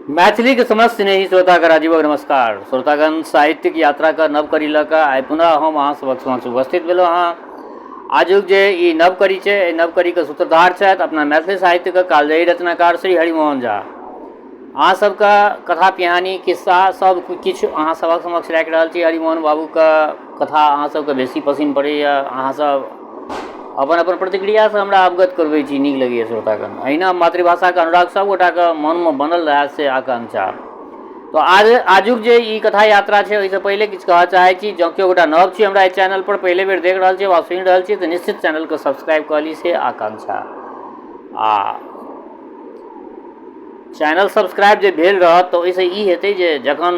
मैथिलीके समस्त स्नेही श्रोताके राजीवक नमस्कार। श्रोतागण, साहित्यिक यात्राके नव कड़ी लऽ कऽ आइ पुनः हम अहाँ सभक समक्ष उपस्थित भेलहुँ हँ। आजुक जे ई नव कड़ी छै, एहि नव कड़ीके सूत्रधार छथि अपना मैथिली साहित्यके कालजयी रचनाकार श्री हरिमोहन झा। अहाँ सबके कथा पिहानी खिस्सा सब किछु अहाँ सभक समक्ष राखि रहल छी। हरिमोहन बाबूके कथा अहाँ सबके बेसी पसिन पड़ैए। अहाँ सब अपन अपन प्रतिक्रियासँ हमरा अवगत करबै छी, नीक लगैए श्रोतागण। एहिना मातृभाषाके अनुराग सभगोटाके मनमे बनल रहए से आकांक्षा। तऽ आज आजुक जे ई कथा यात्रा छै, ओहिसँ पहिले किछु कहऽ चाहै छी। जँ केओ गोटा नव छी, हमरा एहि चैनलपर पहिले बेर देख रहल छी वा सुनि रहल छी, तऽ निश्चित चैनलके सब्सक्राइब कऽ ली से आकांक्षा। आ चैनल सब्सक्राइब जे भेल रहत तऽ ओहिसँ ई हेतै जे जखन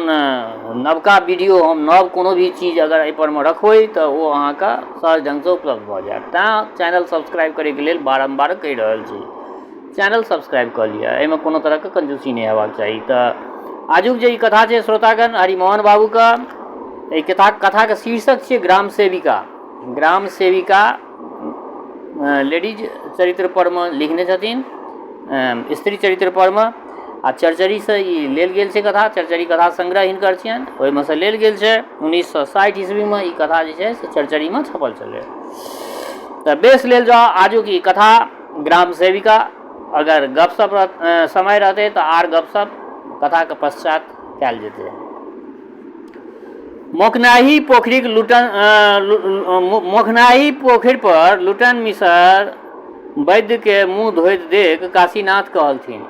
नवका वीडियो, हम नव कोनो भी चीज अगर एहिपर मे रखबै, तऽ ओ अहाँके सहज ढङ्गसँ उपलब्ध भऽ जायत। तैँ चैनल सब्सक्राइब करैके लेल बारम्बार कहि रहल छी, चैनल सब्सक्राइब कऽ लिअ। एहिमे कोनो तरहके कंजूसी नहि हेबाक चाही। तऽ आजुक जे ई कथा छै श्रोतागण, हरिमोहन बाबूके एहि कथाके शीर्षक छियै ग्राम सेविका। ग्राम सेविका लेडीज चरित्रपर मे लिखने छथिन, स्त्री चरित्रपर मे। आ चर्चरीसँ ई लेल गेल छै कथा। चर्चरी कथा संग्रह हिनकर छियनि, ओहिमे सँ लेल गेल छै। 1960 ईस्वीमे ई कथा जे छै से चर्चरीमे छपल छलै। तऽ बेस, लेल जाउ आजुक ई कथा ग्राम सेविका। अगर गपशप समय रहतै तऽ आर गपशप कथाके पश्चात कयल जेतै। मोखनाही पोखरिक लुटन मोखनाही पोखरि पर लुटन मिसर वैद्यके मुँह धोइत देख काशीनाथ कहलथिन।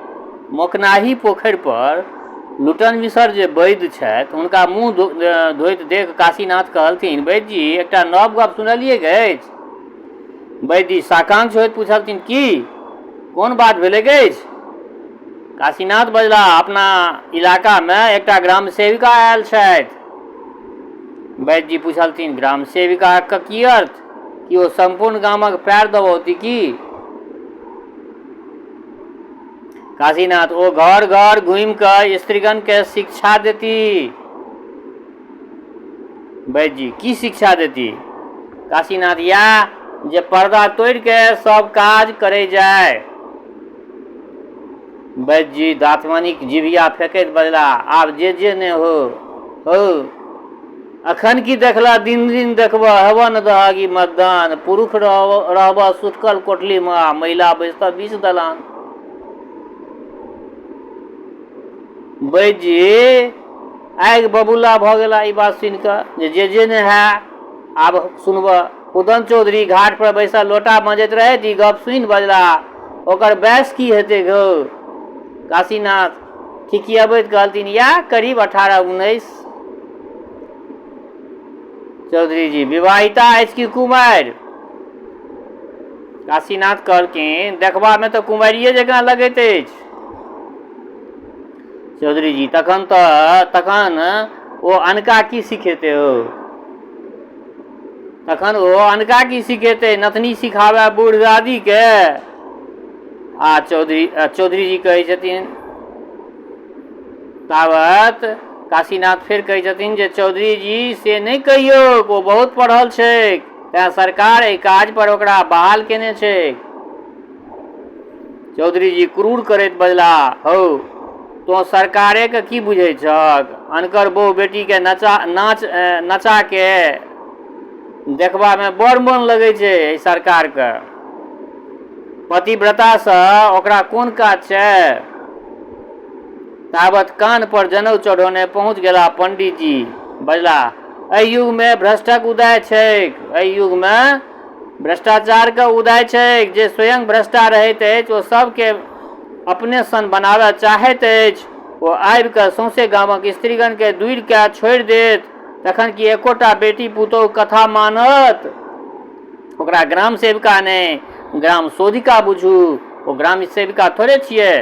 मोखनाही पोखरि पर लुटन मिसर जे वैद्य छथि, हुनका मुँह धोइत देख काशीनाथ कहलथिन, वैद्यजी, एकटा नव गप सुनलियैक अछि? वैद्यजी साकांक्ष होइत पुछलथिन, की? कोन बात भेलैक अछि? काशीनाथ बजलाह, अपना इलाकामे एकटा ग्राम सेविका आयल छथि। वैद्यजी पुछलथिन, ग्राम सेविकाक की अर्थ? की ओ सम्पूर्ण गामक पैर दबौती की? काशीनाथ, ओ घर घर घूमि कऽ स्त्रीगणकेँ शिक्षा देती। वैद्यजी, की शिक्षा देती? काशीनाथ, इएह जे पर्दा तोड़ि कऽ सब काज करै जाय। वैद्यजी दातमनिक जिभिया फेकैत बजलाह, आब जे जे ने हो हौ, अखन की देखलह, दिन दिन देखबह, हेबह ने दहक ई मतदान। पुरुष रहबह सुटकल कोठलीमे आ महिला बैसतह बीच दलान। वैद्यजी आगि बबूला भऽ गेला ई बात सुनि कऽ जे जे जे ने हए, आब सुनबह। कुदन चौधरी घाट पर बैसल लोटा मजैत रहथि। ई गप सुनि बजला, ओकर बयस की हेतै गौ? काशीनाथ खिखियबैत कहलथिन, इएह करीब 18-19। चौधरी जी, विवाहिता अछि कि कुमारि? काशीनाथ कहलखिन, देखबामे तऽ कुमारिए जकाँ लगैत अछि। चौधरी जी, तखन तऽ तखन ओ अनका की सिखेतै हौ? तखन ओ अनका की सिखेतै? नथनी सिखाबए बूढ़ दादीके? आ चौधरी जी कहै छथिन, तावत काशीनाथ फेर कहै छथिन जे चौधरी जी, से नहि कहियौ, ओ बहुत पढ़ल छैक, तेँ सरकार एहि काज पर ओकरा बहाल केने छैक। चौधरी जी क्रूर करैत बजलाह, हौ, तोँ सरकारेके की बुझै छहक? अनकर बहु बेटीके नचा नाच नचाके देखबामे बड़ मोन लगै छै एहि सरकारके। पतिव्रतासँ ओकरा कोन काज छै? तावत कान पर जनउ चढ़ौने पहुँच गेलाह पंडीजी। बजलाह, एहि युगमे भ्रष्टक उदय छैक। एहि युगमे भ्रष्टाचारके उदय छैक। जे स्वयं भ्रष्टा रहैत अछि, ओ सभके अपने सन बनाबय चाहैत अछि। ओ आबि कऽ सौंसे गामक स्त्रीगणकेँ दूरि कए छोड़ि देत, तखन की एकोटा बेटी पुतोहु कथा मानत? ओकरा ग्राम सेविका नहि, ग्राम शोधिका बुझू। ओ ग्राम सेविका थोड़े छियै।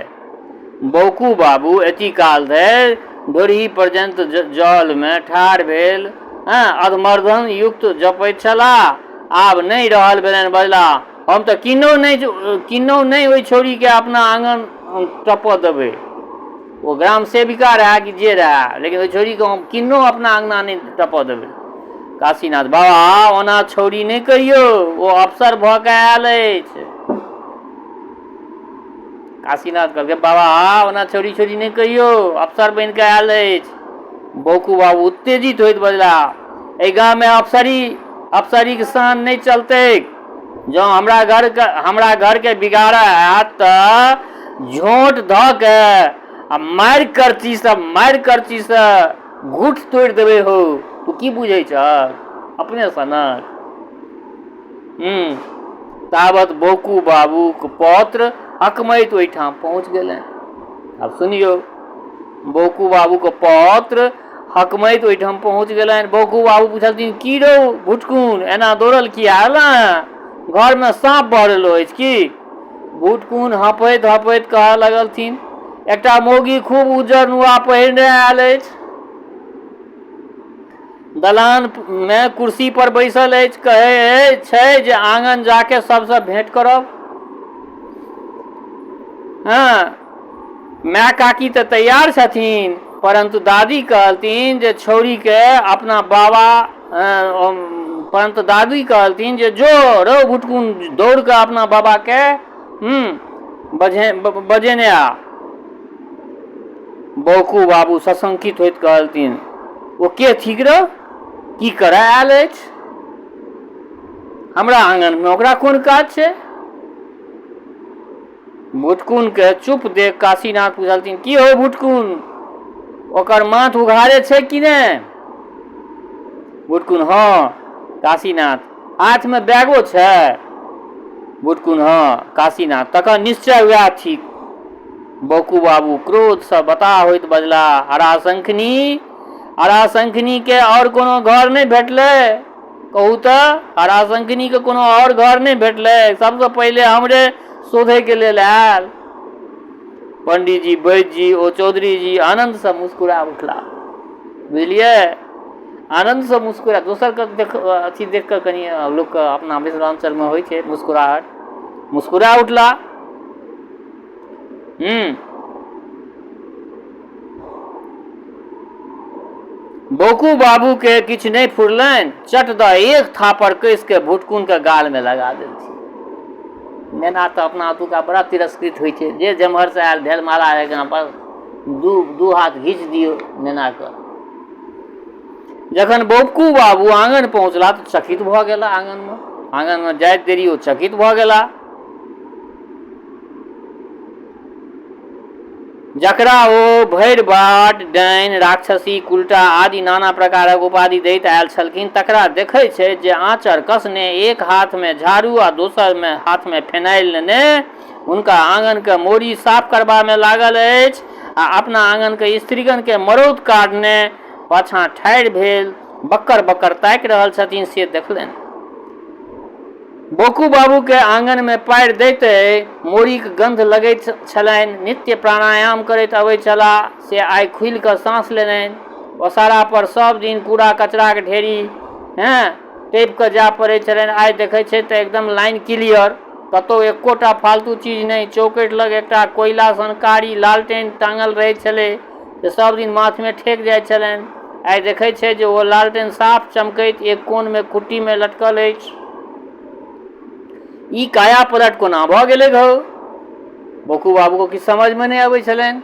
बौकू बाबू एती काल धरि ढोरही पर्यन्त जलमे ठाढ़ भेल अधमर्दन युक्त जपैत छलाह। आब नहि रहल भेलनि, बजलाह, हम तऽ किन्नहुँ नहि ओहि छौड़ीकेँ अपना आङन टपऽ देबै। ओ ग्राम सेविका रहए कि जे रहए, लेकिन ओहि छौड़ीके हम किन्नहुँ अपना अङ्गना नहि टपऽ देबै। काशीनाथ बाबा, ओना छौड़ी नहि कहियौ, ओ अफसर भऽ कऽ आयल अछि। काशीनाथ कहलकै, बाबा ओना छौड़ी छौड़ी नहि कहियौ, अफसर बनि कऽ आयल अछि। बौकू बाबू उत्तेजित होइत बजलाह, एहि गाममे अफसरी अफसरीक शान नहि चलतैक। जँ हमरा घरके हमरा घरके बिगाड़ऽ आयत तऽ झोंट धऽ के आ मारि करचीसँ मारि करचीसँ घूठ तोड़ि देबै हौ। तू की बुझै छह अपने सनक? हूँ ताबत बौकू बाबूक पौत्र हकमैत ओहिठाम पहुँच गेलनि। आब सुनियौ, बौकू बाबूक पौत्र हकमैत ओहिठाम पहुँच गेलनि। बौकू बाबू पुछलथिन, की रौ भुटकुन, एना दौड़ल किया अयलह? घरमे साँप बहरेलो अछि की? भुटकुन हँफैत हँफैत कहऽ लगलथिन, एकटा मौगी खूब उज्जर नुआ पहिरने आयल अछि। दलानमे कुर्सी पर बैसल अछि। कहै छै जे आङन जाके सबसँ भेंट करब। हँ, माय काकी तऽ तैयार छथिन, परन्तु दादी कहलथिन जे छौड़ीके अपना बाबा, परन्तु दादी कहलथिन जे जो रौ भुटकुन, दौड़ कऽ अपना बाबाके बजे बजेने आ। बौकू बाबू सशंकित होइत कहलथिन, ओ के थिक रौ? की करय आयल अछि? हमरा आङनमे ओकरा कोन काज छै? भुटकुनके चुप देख काशीनाथ पुछलथिन, की हौ भुटकुन, ओकर माथ उघारे छै कि ने? भुटकुन, हँ। काशीनाथ, हाथमे बैगो छै? भुटकुन, हँ। काशीनाथ, तखन निश्चय वएह थिक। बौकू बाबू क्रोधसँ बताह होइत बजलाह, हराशंखिनी, हराशंखिनीके आओर कोनो घर नहि भेटलै? कहू तऽ, हराशंखिनीके कोनो आओर घर नहि भेटलै? सबसँ पहिले हमरे शोधैके लेल आयल? पंडीजी, वैद्यजी ओ चौधरीजी आनन्दसँ मुस्कुरा उठलाह। बुझलियै? आनन्दसँ मुस्कुरा, दोसरके देख अथी देख कऽ कनि लोकके अपना मिथिलाञ्चलमे होइ छै मुस्कुराहट, मुस्कुरा उठलाह। बौकू बाबूके किछु नहि फुरलनि, चट दऽ एक थापड़ कसि कऽ भुटकुनके गालमे लगा देलथिन। नेना तऽ अपना ओतुका बड़ा तिरस्कृत होइ छै, जे जेम्हरसँ आयल ढेलमाला जकाँ बस दू दू हाथ घीच दियौ नेनाके। जखन बौकू बाबू आङन पहुँचला तऽ चकित भऽ गेला। आङनमे आङनमे जाइत देरी ओ चकित भऽ गेला। जकरा ओ भरि बाट डाइन, राक्षसी, कुलटा आदि नाना प्रकारक उपाधि दैत आयल छलखिन, तकरा देखै छथि जे आँचर कसने एक हाथमे झाड़ू आ दोसर हाथमे फेनाइल लेने हुनका आङनके मोरी साफ करबामे लागल अछि आ अपना आङनके स्त्रीगणके मरौत काढ़ने पाछाँ ठाढ़ि भेल बक्कर-बक्कर ताकि रहल छथिन से देखलनि। बौकू बाबूकेँ आङनमे पाएर दैते मोरीक गन्ध लगैत छलनि। नित्य प्राणायाम करैत अबैत छलाह, से आइ खुलि कऽ साँस लेलनि। ओसारापर सभ दिन कूड़ा-कचराक ढेरी टपि कऽ जाय पड़ैत छलनि। आइ देखैत छथि तँ एकदम लाइन क्लियर। कतहु एक्कोटा फालतू चीज नहि। चौकठि लग एकटा कोइला सन कारी लालटेन टाङल रहैत छलै से सभ दिन माथमे ठेकि जाइत छलनि। आइ देखैत छथि जे ओ लालटेन साफ चमकैत एक कोनमे खुट्टीमे लटकल अछि। ई काया पलट कोना भऽ गेलैक हौ? बौकू बाबूके किछु समझमे नहि अबैत छलनि।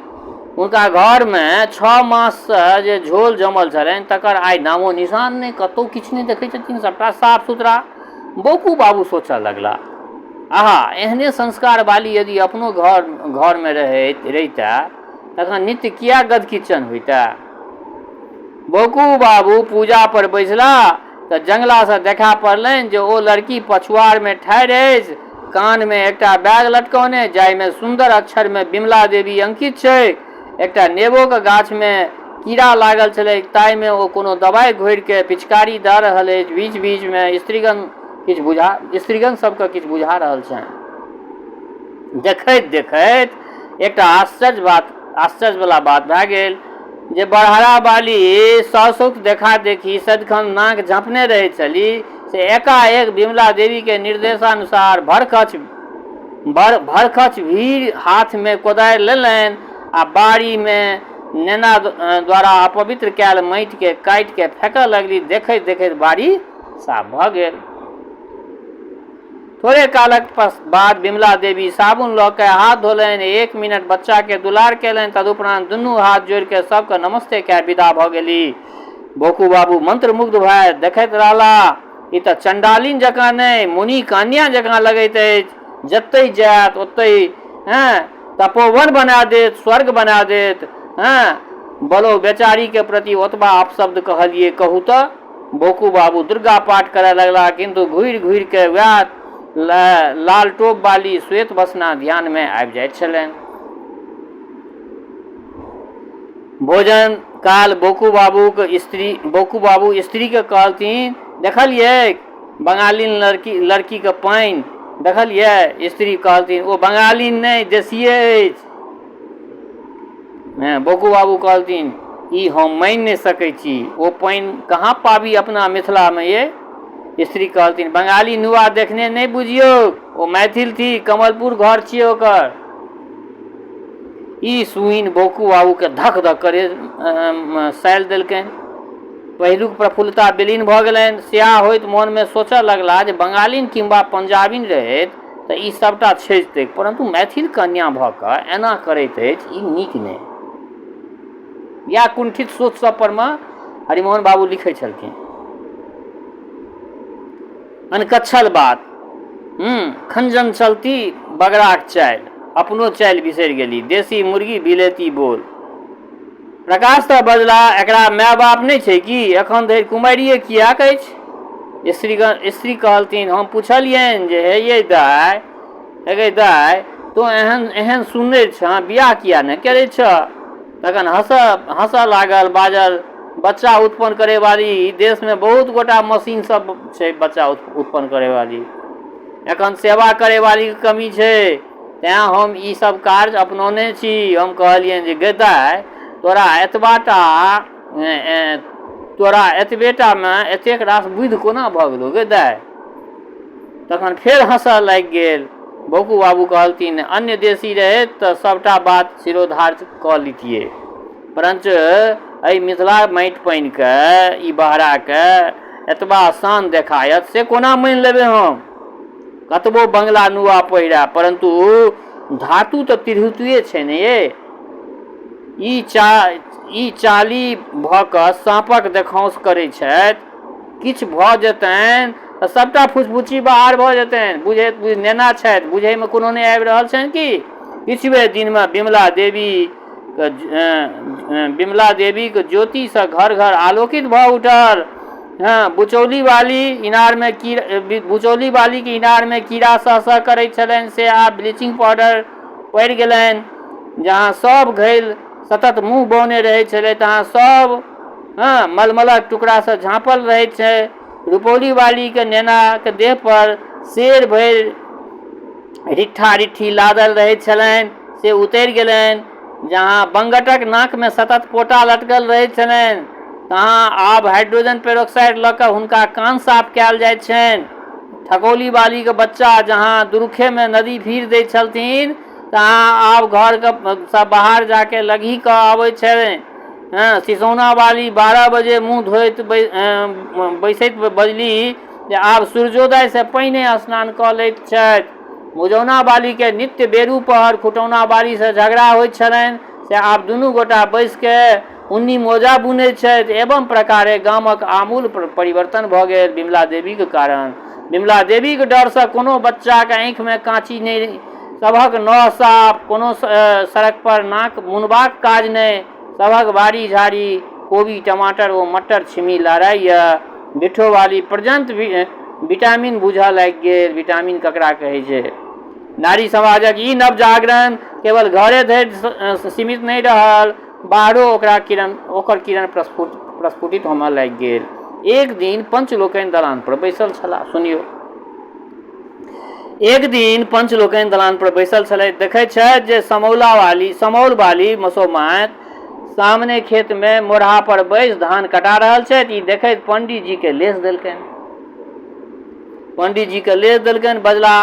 हुनका घरमे 6 माससँ जे झोल जमल छलनि तकर आइ नामो निशान नहि, कतहु किछु नहि देखैत छथिन, सभटा साफ सुथरा। बौकू बाबू सोचऽ लगलाह, आहा, एहने संस्कार वाली यदि अपनो घर घरमे रहैत रहितए तखन नित्य किएक गदकिच्चन होइतए? बौकू बाबू पूजा पर बैसला तऽ जंगलासँ देखा पड़लनि जे ओ लड़की पछुआड़मे ठाढ़ि अछि, कान्हमे एकटा बैग लटकौने जाहिमे सुन्दर अक्षरमे विमला देवी अंकित छैक। एकटा नेबोक गाछमे कीड़ा लागल छलैक ताहिमे ओ कोनो दवाइ घोरि कऽ पिचकारी दऽ रहल अछि। बीच-बीचमे स्त्रीगण किछु बुझा स्त्रीगण सभकेँ किछु बुझा रहल छनि। देखैत-देखैत एकटा आश्चर्य बात आश्चर्यवला बात भए गेल जे बड़हरा बाली सासुक देखा-देखी सदिखन नाक झँपने रहैत छली से एकाएक विमला देवीके निर्देशानुसार भरखच भर भरखच भीड़ हाथमे कोदारि लेलनि आ बाड़ीमे नेना द्वारा अपवित्र कयल माटिके काटिके फेकऽ लगली। देखैत-देखैत बाड़ी साफ भऽ गेल। थोड़े कालक बाद विमला देवी साबुन लऽ कए हाथ धोलनि, एक मिनट बच्चाकेँ दुलार केलनि, तदुपरान्त दुनू हाथ जोड़ि कए सभकेँ नमस्ते कए विदा भऽ गेलीह। बौकू बाबू मंत्रमुग्ध भए देखैत रहलाह। ई तऽ चण्डालिन जकाँ नहि, मुनि कन्या जकाँ लगैत अछि। जतहि जायत ओतहि तपोवन बना देत, स्वर्ग बना देत। बलो बेचारीके प्रति ओतबा अपशब्द कहलियै, कहू तऽ? बौकू बाबू दुर्गा पाठ करय लगलाह, किन्तु घुरि घुरि कऽ वएह लाल टोप वाली श्वेत वसना ध्यानमे आबि जाइत छलनि। भोजन काल बौकू बाबूक स्त्री बौकू बाबू स्त्रीके कहलथिन, देखलियैक बंगालिन लड़की लड़कीके पानि देखलियै? स्त्री कहलथिन, ओ बंगालिन नहि, देसिए अछि। हँ, बौकू बाबू कहलथिन, ई हम मानि नहि सकै छी। ओ पानि कहाँ पाबी अपना मिथिलामे यै? स्त्री कहलथिन, बंगाली नुआ देखने नहि बुझियौक, ओ मैथिल थिक, कमलपुर घर छियै ओकर। ई सुनि बौकू बाबूके धक धक करे सालि देलकनि। पहिलुक प्रफुल्लता विलीन भऽ गेलनि। स्याह होइत मोनमे सोचऽ लगलाह जे बंगालिन किंवा पंजाबिन रहैत तऽ ई सभटा छेजतैक, परन्तु मैथिल कन्या भऽ कऽ एना करैत अछि, ई नीक नहि। इएह कुण्ठित सोच सभ परमे हरिमोहन बाबू लिखै छलखिन। अनकच्छल बात। खंजन चलती बगराक चालि, अपनो चालि बिसरि गेली, देशी मुर्गी बिलेती बोल। प्रकाश तऽ बजला, एकरा माय बाप नहि छै की? एखन धरि कुमारिए किएक अछि? स्त्रीगण स्त्री कहलथिन, हम पुछलियनि जे हे यै दाइ, हे गै दाइ, तोँ एहन एहन सुन्नरि छँ, बियाह किए नहि करै छह? तखन हँसऽ हँसऽ लागल, बाजल, बच्चा उत्पन्न करैवाली देशमे बहुत गोटा मशीन सब छै बच्चा उत्पन्न करैवाली। एखन सेवा करैवालीके कमी छै। तेँ हम ई सब कार्य अपनौने छी। हम कहलियनि जे गै दाइ, तोरा एतबा टा तोरा एतबे टामे एतेक रास बुद्धि कोना भऽ गेलौ गै दाइ? तखन फेर हँसऽ लागि गेल। बौकू बाबू कहलथिन, अन्य देशी रहैत तऽ सभटा बात शिरोधार्य कऽ लितियै, परञ्च एहि मिथिला माटि पानिके ई बहराके एतबा शान देखायत से कोना मानि लेबै हम? कतबो बंगला नुआ पहिरए, परन्तु धातु तऽ तिरहुतिए छै ने यै। ई चा ई चाली भऽ कऽ साँपक देखाउँस करै छथि। किछु भऽ जेतनि तऽ सभटा फुचफुची बाहर भऽ जेतनि। बुझैत नेना छथि, बुझैमे कोनो नहि आबि रहल छनि की? किछुए दिनमे विमला देवीके विमला देवीक ज्योतिसँ घर-घर आलोकित भऽ उठल। हँ, बुचौली वाली इनारमे कीड़ा बुचौली वालीके इनारमे कीड़ा सह सह करैत छलनि से आब ब्लीचिंग पाउडर पड़ि गेलनि। जहाँ सभ घैल सतत मुँह बौने रहै छलै तहाँ सभ हँ मलमलक टुकड़ासँ झाँपल रहैत छै। रुपौली वालीके नेनाके देहपर सेर भरि रिट्ठा रिट्ठी लादल रहैत छलनि से उतरि गेलनि। जहाँ बंगटक नाकमे सतत पोटा लटकल रहैत छलनि तहाँ आब हाइड्रोजन पेरोक्साइड लऽ कऽ हुनका कान साफ कयल जाइत छनि। ठकौली वालीके बच्चा जहाँ दुरुखेमे नदी भीर दैत छलथिन तहाँ आब घरके सँ बाहर जाके लगही कऽ अबैत छनि। हँ, सिसौना वाली 12 बजे मुँह धोइत बैसैत बजली जे आब सूर्योदयसँ पहिने स्नान कऽ लैत छथि। मुजौना वालीके नित्य बेरू पहर खुटौना वालीसँ झगड़ा होइत छलनि से आब दुनू गोटा बैसिके उन्नी मोजा बुनैत छथि। एवं प्रकारे गामक आमूल परिवर्तन भऽ गेल विमला देवीक कारण। विमला देवीक डरसँ कोनो बच्चाक आँखिमे काँची नहि, सभक नह साफ, कोनो सड़कपर नाक मुनबाक काज नहि, सभक बाड़ी-झाड़ी कोबी, टमाटर ओ मटर छिमी लहराइए। बिट्ठोवाली पर्यन्त विटामिन बूझऽ लागि गेल, विटामिन ककरा कहै छै। नारी समाजक ई नव जागरण केवल घरे धरि सीमित नहि रहल, बाहरो ओकरा किरण ओकर किरण प्रस्फुटित होमऽ लागि गेल। एक दिन पंच लोकनि दलान पर बैसल छलाह। सुनियौ। एक दिन पंच लोकनि दलान पर बैसल छलथि। देखैत छथि जे समौला वाली समौल वाली मसोमात सामने खेत मे मोरहा पर बैस धान कटा रहल छथि। ई देखैत पंडीजी के लेस देलकनि। पंडीजी के लेस देलकनि, बजला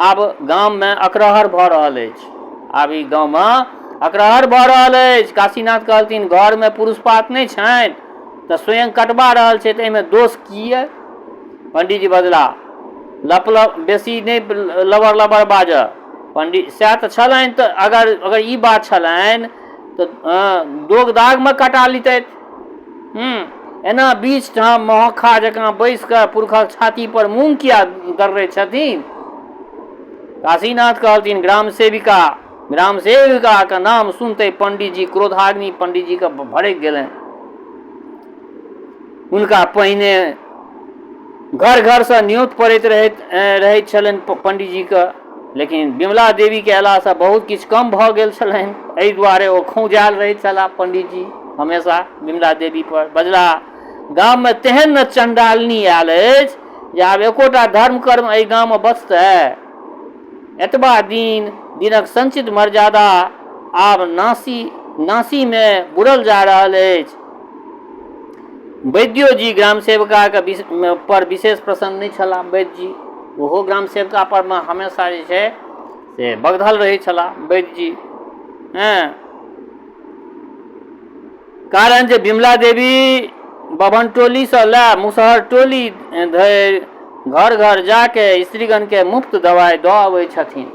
आब गाम मे अकरहर भऽ रहल अछि। आब ई गाँव मे अकरहर भऽ रहल अछि। काशीनाथ कहलथिन घर मे पुरुषपात नहि छनि तऽ स्वयं कटबा रहल छथि, एहिमे दोष की अइ? पंडीजी बजला लप लप बेसी नहि लबर लबर बाजऽ। पंडी सएह तऽ छलनि तऽ अगर अगर ई बात छलनि तऽ दोग दागमे कटा लितथि। हूँ एना बीच ठाम महखा जकाँ बैसि कऽ पुरखक छातीपर मूँग किया दर्रै छथिन? काशीनाथ कहलथिन ग्राम सेविका ग्राम सेविकाके नाम सुनते पंडीजी क्रोधाग्नि पंडीजीके भड़कि गेलनि। हुनका पहिने घर घरसँ न्योत पड़ैत रहैत रहैत छलनि पंडीजीके, लेकिन विमला देवीके अयलासँ बहुत किछु कम भऽ गेल छलनि। एहि दुआरे ओ खौंझायल रहैत छलाह पंडीजी हमेशा विमला देवी पर। बजलाह, गाममे तेहन ने चण्डालिनी आयल अछि जे आब एकोटा धर्म कर्म एहि गाममे बचतै? एतबा दिन दिनक संचित मर्यादा आब नासी नासीमे बुड़ल जा रहल अछि। वैद्योजी ग्राम सेविकाके पर विशेष प्रसन्न नहि छलाह। वैद्यजी ओहो ग्राम सेविका परमे हमेशा जे छै से बगधल रहै छलाह वैद्यजी। हँ, कारण जे विमला देवी बभन टोलीसँ लए मुसहर टोली धरि घर घर जाके स्त्रीगणके मुफ्त दवाइ दऽ अबै छथिन।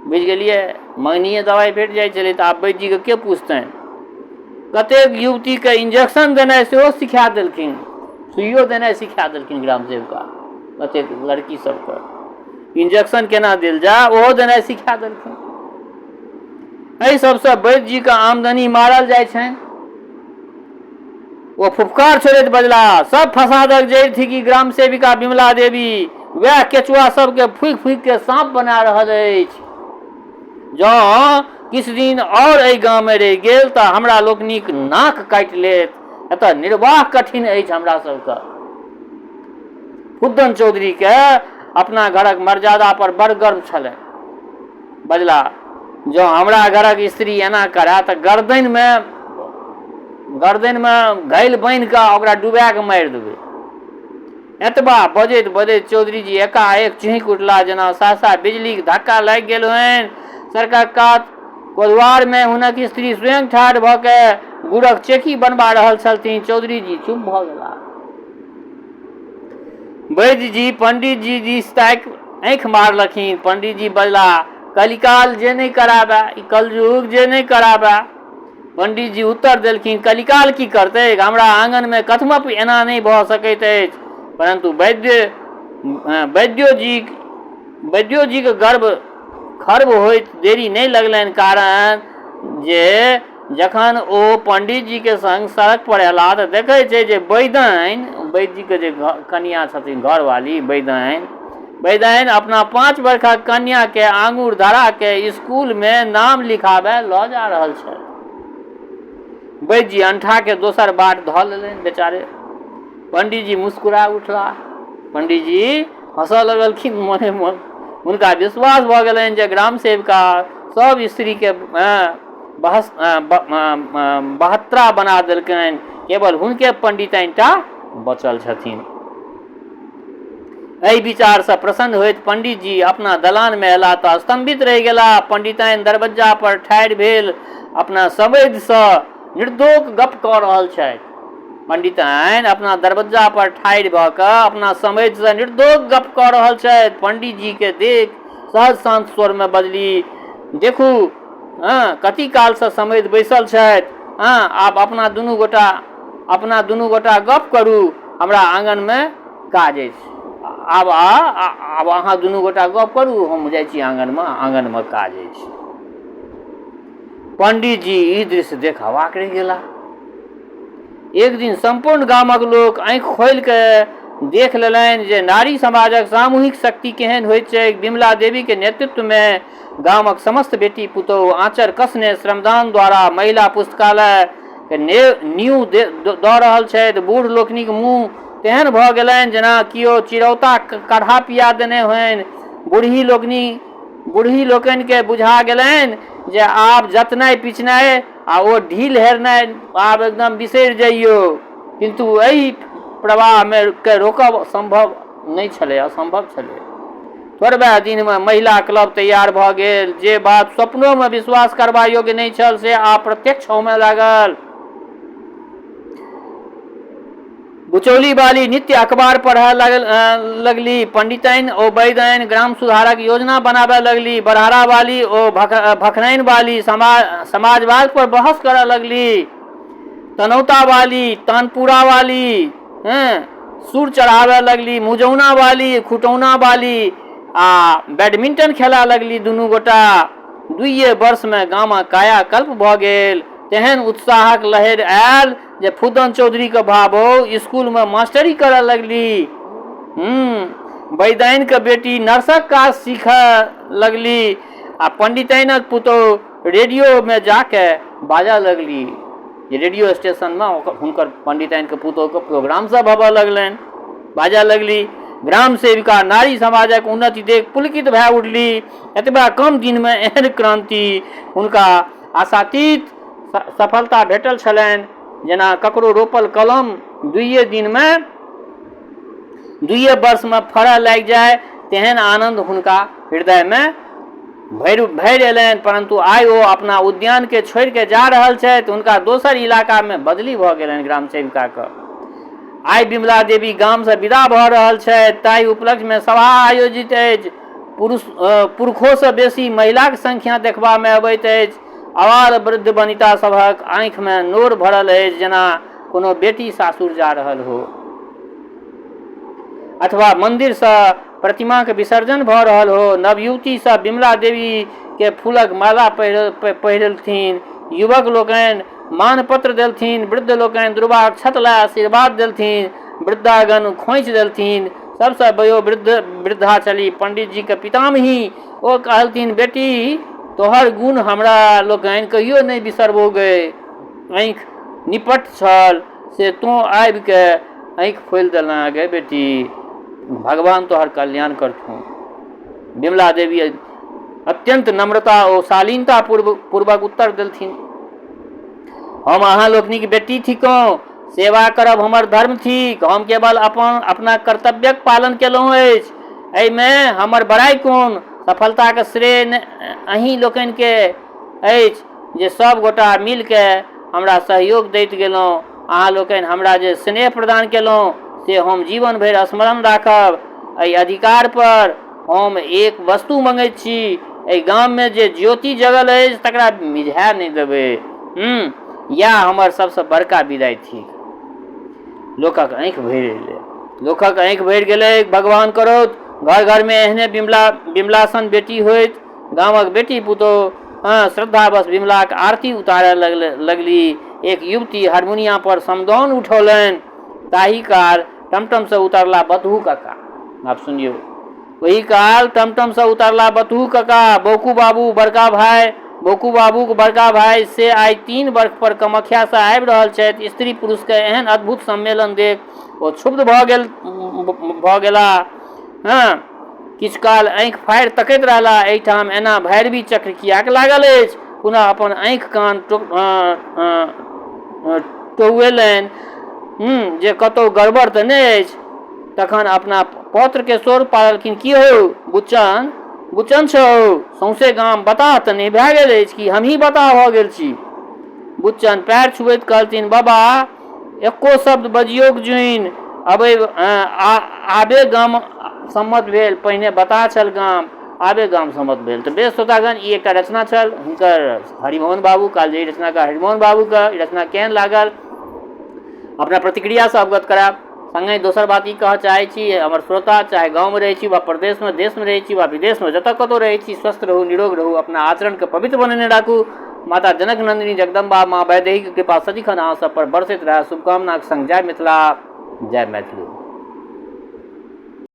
बुझि गेलियै? मङ्गनीये दवाइ भेट जाइ छलै तऽ आब वैद्यजीके के पुछतनि? कतेक युवतीके इंजेक्शन देनाइ सेहो सिखा देलखिन, सुइयो देनाइ सिखा देलखिन ग्राम सेविका। कतेक लड़की सबके इंजेक्शन केना देल जाय ओहो देनाइ सिखा देलखिन। एहि सबसँ वैद्यजीके आमदनी मारल जाइ छनि। ओ फुफकार छोड़ैत बजलाह, सब फसादक जड़ि थिकी ग्राम सेविका विमला देवी। वएह केचुआ सबके फूकि फूकि के साँप बना रहल अछि। जँ किछु दिन आओर एहि गाममे रहि गेल तऽ हमरा लोकनिक नाक काटि लेत। एतऽ निर्वाह कठिन अछि हमरा सबके। फुद्दन चौधरीके अपना घरक मर्यादा पर बड़ गर्व छलनि। बजलाह, जँ हमरा घरक स्त्री एना करए तऽ गर्दनिमे गर्दनिमे घैल बान्हि कऽ ओकरा डुबा कऽ मारि देबै। एतबा बजैत बजैत चौधरीजी एकाएक चिहुँकि उठलाह जेना सहसा बिजलीक धक्का लागि गेल होनि। सड़कक कात कोदवारमे हुनक स्त्री स्वयं ठाढ़ भऽ कए गुड़क चेकी बनबा रहल छलथिन। चौधरीजी चुप भऽ गेलाह। वैद्यजी पंडितजी दिस ताकि आँखि मारलखिन। पंडितजी बजलाह, कलिकाल जे नहि कराबए, ई कलयुग जे नहि कराबए। पंडितजी उत्तर देलखिन, कलिकाल की करतैक? हमरा आङनमे कथमपि एना नहि भऽ सकैत अछि। परन्तु वैद्य वैद्योजीक वैद्योजीक गर्व खर्व होइत देरी नहि लगलनि, कारण जे जखन ओ पंडितजीके सङ्ग सड़क पर अयलाह तऽ देखै छै जे वैदाइन, वैद्यजीके जे कनिआँ छथिन, घरवाली वैदाइन, वैदाइन अपना 5 बरखक कन्याके आङुर धराके इसकुलमे नाम लिखाबए लऽ जा रहल छथि। वैद्यजी अनठाके दोसर बाट धऽ लेलनि बेचारे। पंडीजी मुस्कुरा उठलाह। पंडीजी हँसऽ लगलखिन मोने मोन। हुनका विश्वास भऽ गेलनि जे ग्राम सेविका सब स्त्रीके बहस बहत्तरा बना देलकनि, केवल हुनके पंडिताइन टा बचल छथिन। एहि विचारसँ प्रसन्न होइत पंडितजी अपना दलानमे अयलाह तऽ स्तम्भित रहि गेलाह। पंडिताइन दरबज्जा पर ठाढ़ि भेल अपना समधिसँ निर्दोष गप्प कऽ रहल छथि। पंडिताइन अपना दरबज्जा पर ठाढ़ि भऽ कऽ अपना समधिसँ निर्दोष गप्प कऽ रहल छथि। पंडितजीकेँ देखि सहज शान्त स्वरमे बजली, देखू हँ, कती कालसँ समधि बैसल छथि। हँ, आब अपना दुनू गोटा अपना दुनू गोटा गप्प करू, हमरा आङनमे काज अछि। आब आब अहाँ दुनू गोटा गप्प करू, हम जाइ छी आङनमे, आङनमे काज अछि। पंडीजी ई दृश्य देख अवाक रहि गेलाह। एक दिन सम्पूर्ण गामक लोक आँखि खोलि कऽ देख लेलनि जे नारी समाजक सामूहिक शक्ति केहन होइत छैक। विमला देवीक नेतृत्वमे गामक समस्त बेटी पुतोहु आँचर कसने श्रमदान द्वारा महिला पुस्तकालय के नींव दऽ रहल छथि। बूढ़ लोकनिक मुँह तेहन भऽ गेलनि जेना कियो चिरौता काढ़ा पिया देने होनि। बूढ़ी लोकनि बूढ़ी लोकनिकेँ बुझा गेलनि जे आब जतनाइ पिचनाइ आ ओ ढील हेरनाइ आब एकदम बिसरि जइयौ। किन्तु एहि प्रवाहमे के रोकब सम्भव नहि छलै, असम्भव छलै। थोड़बे दिनमे महिला क्लब तैयार भऽ गेल। जे बात स्वप्नोमे विश्वास करबा योग्य नहि छल से आब प्रत्यक्ष होमय लागल। बुचौली वाली नित्य अखबार पढ़य लगली। पंडिताइन ओ वैदाइन ग्राम सुधारक योजना बनाबय लगली। बरहरा वाली ओ भखराइन वाली समाजवाद पर बहस करय लगली। तनौता वाली, तानपुरा वाली सुर चढ़ाबय लगली। मुजौना वाली, खुटौना वाली आ बैडमिंटन खेलय लगली। दुनू गोटा दुइए वर्षमे गामक कायाकल्प भऽ गेल। तेहन उत्साहक लहरि आयल जे फुदन चौधरीके भाबो स्कूलमे मास्टरी करऽ लगली। वैदाइनके बेटी नर्सक काज सीखऽ लगली आ पंडिताइनक पुतोहु रेडियोमे जाके बाजऽ लगली। जे रेडियो स्टेशनमे हुनकर पंडिताइनके पुतोहुके प्रोग्राम सब होबऽ लगलनि, बाजऽ लगली। ग्राम सेविका नारी समाजक उन्नति देख पुलकित भए उठली। एतबा कम दिनमे एहन क्रान्ति हुनका आशातीत सफलता भेटल छलनि, जेना ककरो रोपल कलम दुइए दिनमे दुइए वर्षमे फड़ऽ लागि जाय, तेहन आनन्द हुनका हृदयमे भरि भरि अयलनि। परन्तु आइ ओ अपना उद्यानके छोड़िके जा रहल छथि। हुनका दोसर इलाकामे बदली भऽ गेलनि ग्राम सेविकाके। आइ विमला देवी गामसँ विदा भऽ रहल छथि, ताहि उपलक्ष्यमे सभा आयोजित अछि। पुरुष पुरुषोसँ बेसी महिलाक संख्या देखबामे अबैत अछि। आबाल वृद्ध वनिता सभक आँखिमे नोर भरल अछि, जेना कोनो बेटी सासुर जा रहल हो अथवा मन्दिरसँ प्रतिमाक विसर्जन भऽ रहल हो। नवयुवती सभ विमला देवीके फूलक माला पहिरेलथिन। युवक लोकनि मानपत्र देलथिन। वृद्ध लोकनि दुर्वाक्षत लए आशीर्वाद देलथिन। वृद्धागण खोंइछ देलथिन। सबसँ वयोवृद्ध वृद्धा छली पंडितजीके पितामही। ओ कहलथिन, बेटी, तोहर गुण हमरा लोकनि कहियो नहि बिसरबौ गै। आँखि निपट छल से तोँ आबिके आँखि खोलि देलह गै बेटी। भगवान तोहर कल्याण करथुन। विमला देवी अत्यन्त नम्रता ओ शालीनता पूर्वक उत्तर देलथिन, हम अहाँ लोकनिक बेटी थिकहुँ। सेवा करब हमर धर्म थिक। हम केवल अपन अपना कर्तव्यक पालन केलहुँ अछि। एहिमे हमर बड़ाइ कोन? सफलताक श्रेय अहीं लोकनिके अछि जे सभ गोटा मिलिके हमरा सहयोग दैत गेलहुँ। अहाँ लोकनि हमरा जे स्नेह प्रदान केलहुँ से हम जीवन भरि स्मरण राखब। एहि अधिकार पर हम एक वस्तु मँगैत छी। एहि गाममे जे ज्योति जगल अछि तकरा मिझाए नहि देबै। इएह हमर सबसँ बड़का विदाइ थिक। लोकक आँखि भरि एलै। लोकक आँखि भरि गेलै। भगवान करौथ घर घरमे एहने बिमला बिमला सन बेटी होइत। गामक बेटी पुतोहु हँ श्रद्धावश बिमलाक आरती उतारय लगली। एक युवती हारमोनिया पर समदाउन उठौलनि। ताही काल टमटमसँ उतरला बतहू कका। आब सुनियौ। ओही काल टमटमसँ उतरला बतहू कका। बौकू बाबू बड़का भाय बौकू बाबूक बड़का भाय से आइ 3 बर्ख पर कामाख्यासँ आबि रहल छथि। स्त्री पुरुषके एहन अद्भुत सम्मेलन देख ओ क्षुब्ध भऽ गेलाह। हँ, किछु काल आँखि फाड़ि तकैत रहलाह, एहिठाम एना भैरवी चक्र किएक लागल अछि? पुनः अपन आँखि कान टौएलनि जे कतहु गड़बड़ तऽ नहि अछि। तखन अपना पौत्रके सोर पाड़लखिन, की हौ बुच्चन, बुच्चन छौ, सौंसे गाम बताह तऽ नहि भए गेल अछि कि हमही बताह भऽ गेल छी? बुच्चन पएर छुबैत कहलथिन, बाबा, एको शब्द बजियौक जुनि। अबै आबे गाम सम्मत भेल। पहिने बताह छल गाम, आबे गाम सम्मत भेल। तऽ बेस श्रोतागण, ई एकटा रचना छल हुनकर हरिमोहन बाबू, कालजयी रचनाकार हरिमोहन बाबूके। ई रचना केहन लागल अपना प्रतिक्रियासँ अवगत करायब। सङ्गहि दोसर बात ई कहऽ चाहै छी, हमर श्रोता चाहे गाँवमे रहै छी वा प्रदेशमे, देशमे रहै छी वा विदेशमे, जतऽ कतहु रहै छी, स्वस्थ रहू, निरोग रहू, अपना आचरणके पवित्र बनेने राखू। माता जनक नन्दिनी जगदम्बा माँ वैदेहीके कृपा सदिखन अहाँ सब पर बरसैत रहए। शुभकामनाक सङ्ग जय मिथिला, जय मैथिली।